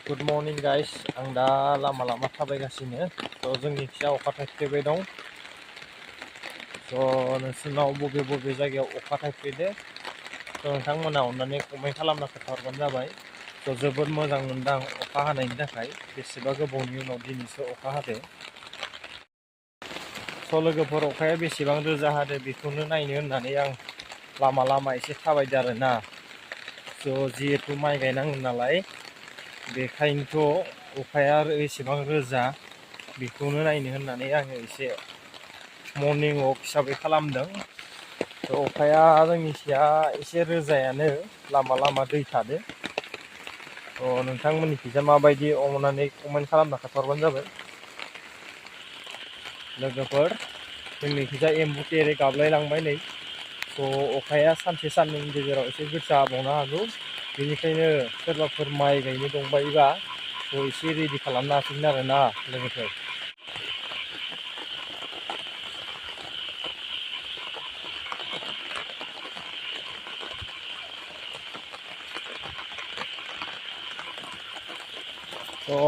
Good morning guys, आं दा लामा थाबायगासिनो। जोंनि खिया अखा थाइफ्रिबाय दं। नोंसोरनाव बबे जायगायाव अखा थाइफ्रिदो नोंथांमोना अननानै कमेन्ट खालामना खोन्थाहरबानो जाबाय। जोबोद मोजां मोनदां अखा हानायनि थाखाय। बेसेबा गोबावनि उनाव दिनैसो अखा हादो। लोगोफोर, अखाया बेसेबां रोजा हादो बेखौनो नायनो होननानै आं लामा एसे थाबायदो आरोना। जिहेथु माइ गायनांगोन नालाय, बेखायनोथ' अखाया एसेबां रोजा बेखौनो नायनो होननानै आङो एसे मर्निं वाक हिसाबै खालामदों। अखाया जोंनि सिया एसे रोजायानो, लामा दै थादो। नोंथांमोननिखिजा माबायदि अननानै कमेन्ट खालामना खोन्थाहरबानो जाबाय। लोगोफोर, जोंनिखिजा एम्बु तेरे गाबलायलांबाय नै। अखाया सानसे साननैनि गेजेराव एसे गोसा हाबावनो हागौ। बेनिखायनो सोरबाफोर माइ गायनो दंबायोबा एसे रेडि खालामनो हासिगोन आरोना लोगोफोर।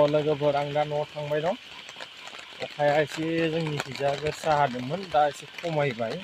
लोगोफोर, आं दा न'आव थांबाय दं। अखाया एसे जोंनिखिजा गोसा हादोंमोन, दा एसे खमायबाय।